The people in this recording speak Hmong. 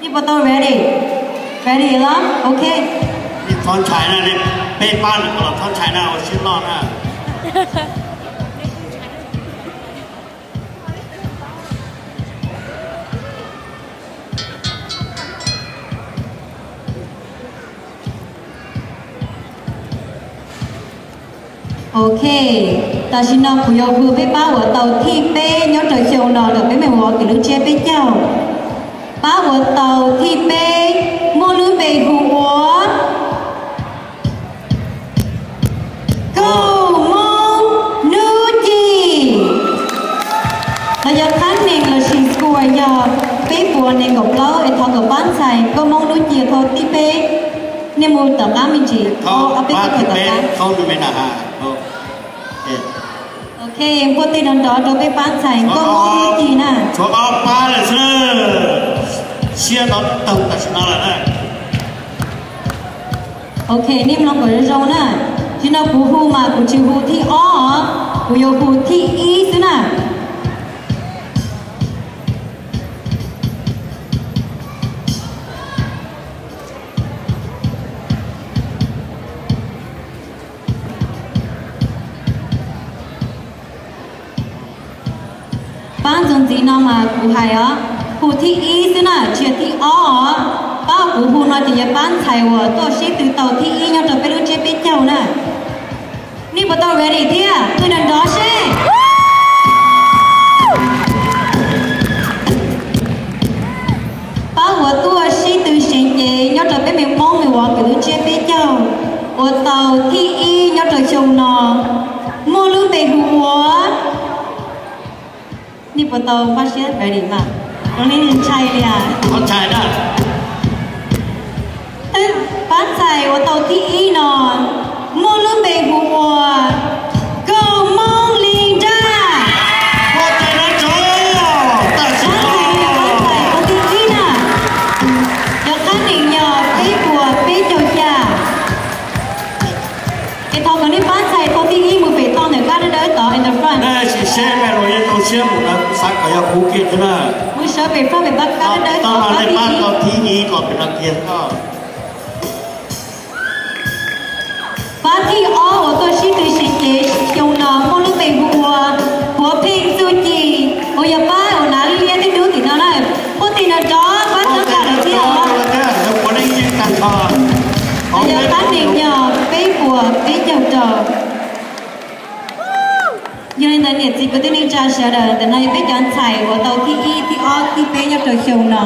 Nej puas tau ready? Ready los? Ok. Nej txhob ntshai na, peb pab lawm los txhob ntshai na, ua siab loj na. Ok, tam sim no kuv yuav hu peb pab uas tau thib peb nyob rau xyoo no rau peb me ua kev lub tsiab peb caug. Pab uas tau thib peb muaj lub npe hu ua Kaus Moob Nub Ci. Los yog thab neeg lossis score yog peb puas nees nkaum plaub es thov kom pab ntxhais Kaus Moob Nub Ci thau thib peb. Nej mus tom qab me ntsis, ob peb thab tom qab. Ok, npuaj tej nrov nrov rau peb pab ntxhais Kaus Moob Nub Ci na. Tshuav ob pab lawm xwb, siab tau taug tam sim no lawm na. Ok, nej mloog kom zoo zoo na. Tam sim no kuv hu mas kuv tsis hu thib ob os, kuv yuav hu thib ib xwb na. Pab ntxoov ntxiv no mas kuv hais os, hu thib ib xwb na, tsis yog thib ob os. Pab kuv hu no ces yog pab ntxhais uas tuaj sib tw tau thib ib nyob rau peb lub tsiab peb caug na. Nej puas tau ready thiab? Qw nrov nrov seb. Pab uas tuaj sib tw seev cev nyob rau peb me Hmoob me ua kev lub tsiab peb caug, uas tau thib ib nyob rau xyoo no, muaj lub npe hu ua, nej puas tau npaj siab ready mas? Zoo li ntshai li as. Pab ntxhais uas tau thib ib no muaj lub npe hu ua Kaus Moob Li Nraj. Pab ntxhais no yog pab ntxhais tau thib ib na, cov thab neeg yog peb puas peb caug xya. Es thov kom nej pab ntxhais tau thib ib mus pem toj ntawm kab dawb dawb tod in the front. Sim seb me los yeej tau siab mus na, xav kom yog kuv kiag xwb na. Mus sawv pem front pem pab kab dawb dawb tod, pab thib ib. Pab thib ob uas tuaj sib tw seev cev xyoo no muaj lub npe hu ua Puav Pheej Txuj Ci, uas yog pab uas hnav liab thiab dub tim no na. Puab tig nrov nrov pab txhawb nqa lawv thiab os. Yog thab neeg yog peb puas peb caug rau. Yog li ntawd niam txiv kwv tij neej tsa sawv daws, ntawm no yog peb cov ntxhais uas tau thib ib, thib ob, thib peb nyob rau xyoo no.